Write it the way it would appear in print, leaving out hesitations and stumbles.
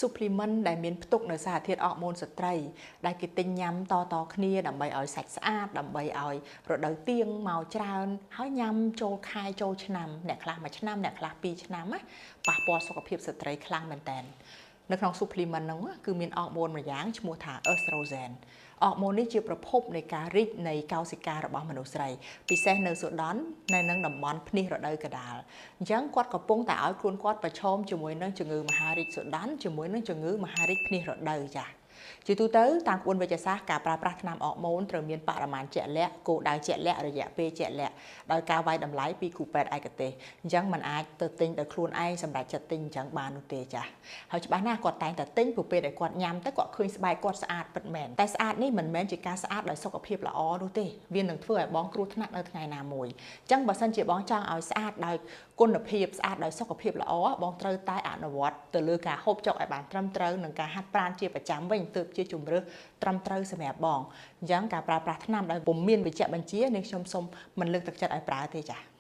Supplement ដែលមានផ្ទុកនៅសារធាតុអរម៉ូនស្ត្រីដែលគេទិញញ៉ាំតៗគ្នាដើម្បីឲ្យសាច់ស្អាតដើម្បីឲ្យរដូវទៀងមកច្រើនហើយញ៉ាំចូលខែចូលឆ្នាំអ្នកខ្លះមួយឆ្នាំអ្នកខ្លះ2ឆ្នាំណាប៉ះពាល់សុខភាពស្ត្រីខ្លាំងមែនតើ។ នៅក្នុង supplement ហ្នឹងគឺមានអរម៉ូនមួយយ៉ាងឈ្មោះថា estrogen។ អរម៉ូននេះជាប្រភពនៃការរីកនៃកោសិការបស់មនុស្សស្រី ពិសេសនៅសូដននៅនឹងតំបន់ភ្នេះរដូវកដាល។ អញ្ចឹងគាត់កំពុងតែឲ្យខ្លួនគាត់ប្រឈមជាមួយនឹងជំងឺមហារីកសូដនជាមួយនឹងជំងឺមហារីកភ្នេះរដូវចា៎។ ជាទូទៅតាមក្បួនវិទ្យាសាស្ត្រការប្រើប្រាស់ថ្នាំអរម៉ូនត្រូវមានបរិមាណជាក់លាក់គោលដៅជាក់លាក់រយៈពេលជាក់លាក់ដោយការវាយតម្លៃពីគ្រូពេទ្យឯកទេស។ អញ្ចឹងมันអាចទៅទិញដោយខ្លួនឯងសម្រាប់ចិត្តទិញអញ្ចឹងបាននោះទេចា៎។ ហើយច្បាស់ណាស់គាត់តែងតែទិញព្រោះពេលដែលគាត់ញ៉ាំទៅគាត់ឃើញស្បែកគាត់ស្អាតពិតមែនតែស្អាតនេះមិនមែនជាការស្អាតដោយសុខភាពល្អនោះទេវានឹងធ្វើឲ្យបងគ្រោះថ្នាក់នៅថ្ងៃណាមួយ។ អញ្ចឹងបើសិនជាបងចង់ឲ្យស្អាតដោយគុណភាពស្អាតដោយសុខភាពល្អបងត្រូវតែអនុវត្តទៅលើការហូបចុកឲ្យបានត្រឹមត្រូវនិងការហាត់ប្រាណជាប្រចាំវិញទើបជាជម្រើសត្រឹមត្រូវសម្រាប់បង។ អញ្ចឹងការប្រើប្រាស់ថ្នាំដោយពុំមានវិជ្ជបញ្ជានេះខ្ញុំសូមមិនលើកទឹកចិត្តឲ្យប្រើទេចា៎។